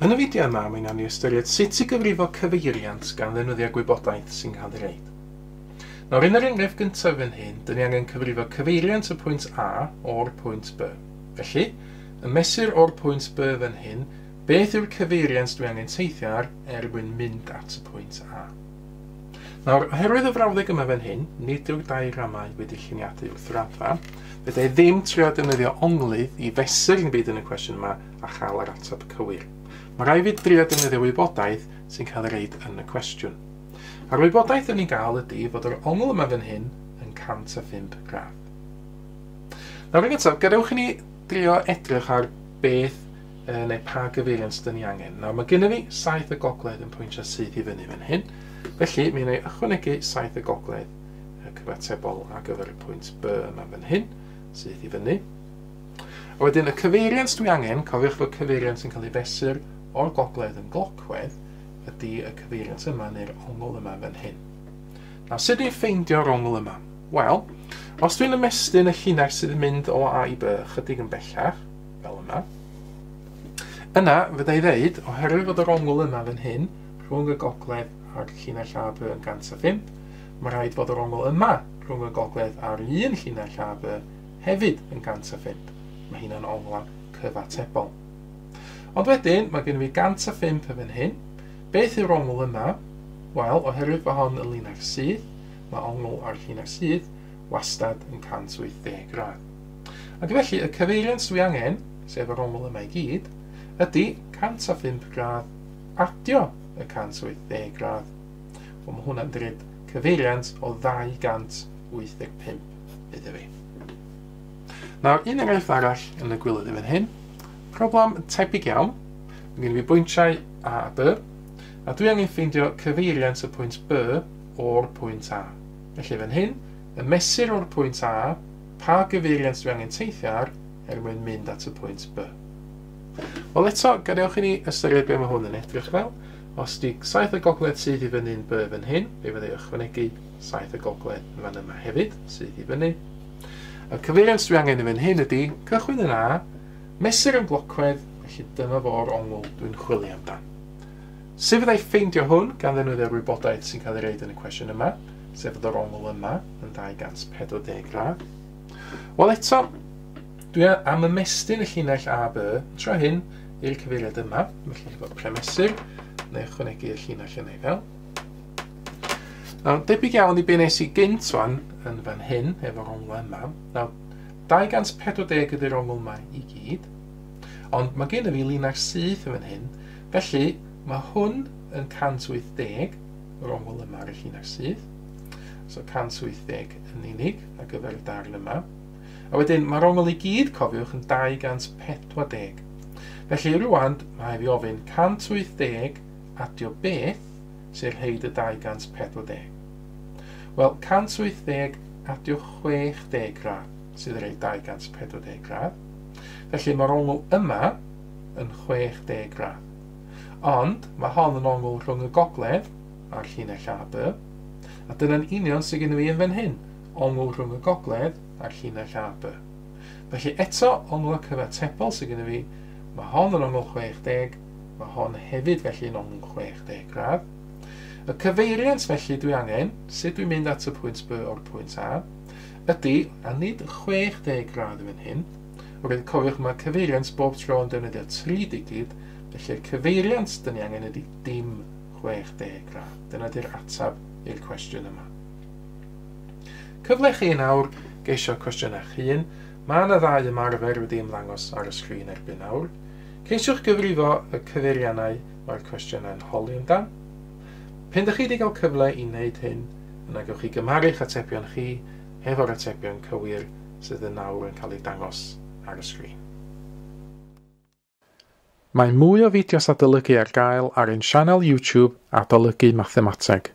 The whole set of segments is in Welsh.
Yn y fideo yma, mae'n am i ystyried sut i gyfrifo cyfeiriant gan ddefnyddio gwybodaeth sy'n cael ei reid. Nawr, yn yr enghraifft gyntaf fan hyn, dyn ni angen cyfrifo cyfeiriant y pwynt A o'r pwynt B. Felly, y mesur o'r pwynt B fan hyn, beth yw'r cyfeiriant dwi angen teithio ar er mwyn mynd at y pwynt A? Nawr, oherwydd y frawddeg yma fan hyn, nid yw'r diagramau wedi lluniadu wrth raddfa, fedra i ddim trio defnyddio onglydd i fesur yn byd yn y cwestiwn yma a chael yr ateb cywir. Mae rhaid fi drio defnyddio wybodaeth sy'n cael ei reid yn y cwestiwn. A'r wybodaeth yn ei gael ydy fod yr ongl yma fan hyn yn 105 gradd. Nawr yn gyntaf, gadewch i ni drio edrych ar beth neu pa gyfeiriant dyn ni angen. Nawr mae gennym fi 7 y gogledd yn pwyntio syth i fyny fan hyn. Felly, mi wna i ychwanegu 7 y gogledd cyfatebol ar gyfer y pwynt B yma fan hyn, syth i fyny. A wedyn y cyfeiriant dwi angen, cofiwch fod cyfeiriant yn cael ei fesur o'r gogledd yn glocwedd, ydy y cyfeiriant yma neu'r ongl yma fan hyn. Nawr, sut dwi'n ffeindio'r ongl yma? Wel, os dwi'n ymestyn y llinell sydd yn mynd o A i B chydig yn bellach, fel yma, yna fydda i ddeud, oherwydd fod yr ongl yma fan hyn, rhwng y gogledd a'r llinell AB yn 105, mae rhaid fod yr ongl yma rhwng y gogledd a'r un llinell AB hefyd yn 105. Mae hynna'n ongla cyfatebol. Ond wedyn, mae gen i fi 105 yn fan hyn. Beth yw'r ongl yma? Wel, oherwydd bod hon yn linell syth, mae ongl ar llinell syth wastad yn 180 gradd. Ac felly, y cyfeiriant dwi angen, sef yr ongl yma i gyd, ydy 105 gradd adio y 180 gradd. Wel, mae hwnna'n dweud cyfeiriant o 285 iddo fi. Nawr, un enghraifft arall yn y gwaelod fan hyn. Problem tebyg iawn. Mae gen i fi bwyntiau A a B, a dwi angen ffeindio cyfeiriant y pwynt B o'r pwynt A. Felly fan hyn, y mesur o'r pwynt A, pa gyfeiriant dwi angen teithio ar er mwyn mynd at y pwynt B. Wel eto, gadewch i ni ystyried be mae hwn yn edrych fel. Os di 7 y gogledd sydd i fyny'n B fan hyn, fe fyddai ychwanegu 7 y gogledd yn fan yma hefyd, sydd i fyny. Y cyfeiriant dwi angen i fan hyn ydy cychwyn yn A, mesur yn glocwedd, felly dyma fo'r ongl dwi'n chwilio amdan. Sut fyddai ffeindio hwn gan ddefnyddio'r wybodaeth sy'n cael ei reid yn y cwestiwn yma, sef fod yr ongl yma yn 240 gradd? Wel eto, dwi am ymestyn y llinell AB tro hyn i'r cyfeiriad yma, felly efo premesur, neu ychwanegu y llinell yna i fewn. Nawr, debyg iawn i be nes i gynt wan yn fan hyn, efo'r ongl yma. Nawr, 240 ydy'r ongl yma i gyd, ond mae gen i fi linell syth yn fan hyn, felly mae hwn yn 180, yr ongl yma ar y llinell syth, so 180 yn unig ar gyfer y darn yma. A wedyn mae'r ongl i gyd, cofiwch, yn 240. Felly rwan, mae fi ofyn 180 adio beth sy'n rhaid y 240. Wel, 180 adio 60 gradd sydd yn rhaid 240 gradd. Felly mae'r ongl yma yn 60 gradd. Ond mae hon yn ongl rhwng y gogledd a'r llinell AB, a dyna'n union sydd gen i fi yn fan hyn, ongl rhwng y gogledd a'r llinell AB. Felly eto, ongl cyfatebol sydd gen i fi, mae hon yn ongl 60, mae hon hefyd felly yn ongl 60 gradd. Y cyfeiriant felly dwi angen, sut dwi'n mynd at y pwynt B o'r pwynt A, ydy, a nid 60 gradd yn fan hyn, oherwydd cofiwch mae cyfeiriant bob tro yn defnyddio 3 digid, felly'r cyfeiriant dyn ni angen ydy dim 60 gradd. Dyna di'r ateb i'r cwestiwn yma. Cyfle chi nawr geisio cwestiynau'ch hun. Mae yna ddau ymarfer wedi ymddangos ar y sgrin erbyn nawr. Ceisiwch gyfrifo y cyfeiriannau mae'r cwestiynau'n holi amdan. Pen ydych chi wedi cael cyfle i wneud hyn, yna gewch chi gymharu'ch atebion chi efo'r atebion cywir sydd yn nawr yn cael eu dangos ar y sgrin. Mae mwy o fideos adolygu ar gael ar ein sianel YouTube Adolygu Mathemateg.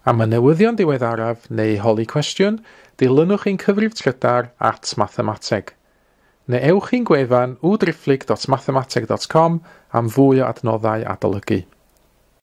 Am y newyddion diweddaraf neu holi cwestiwn, dilynwch ein cyfrif trydar @mathemateg. Neu ewch i'n gwefan www.mathemateg.com am fwy o adnoddau adolygu.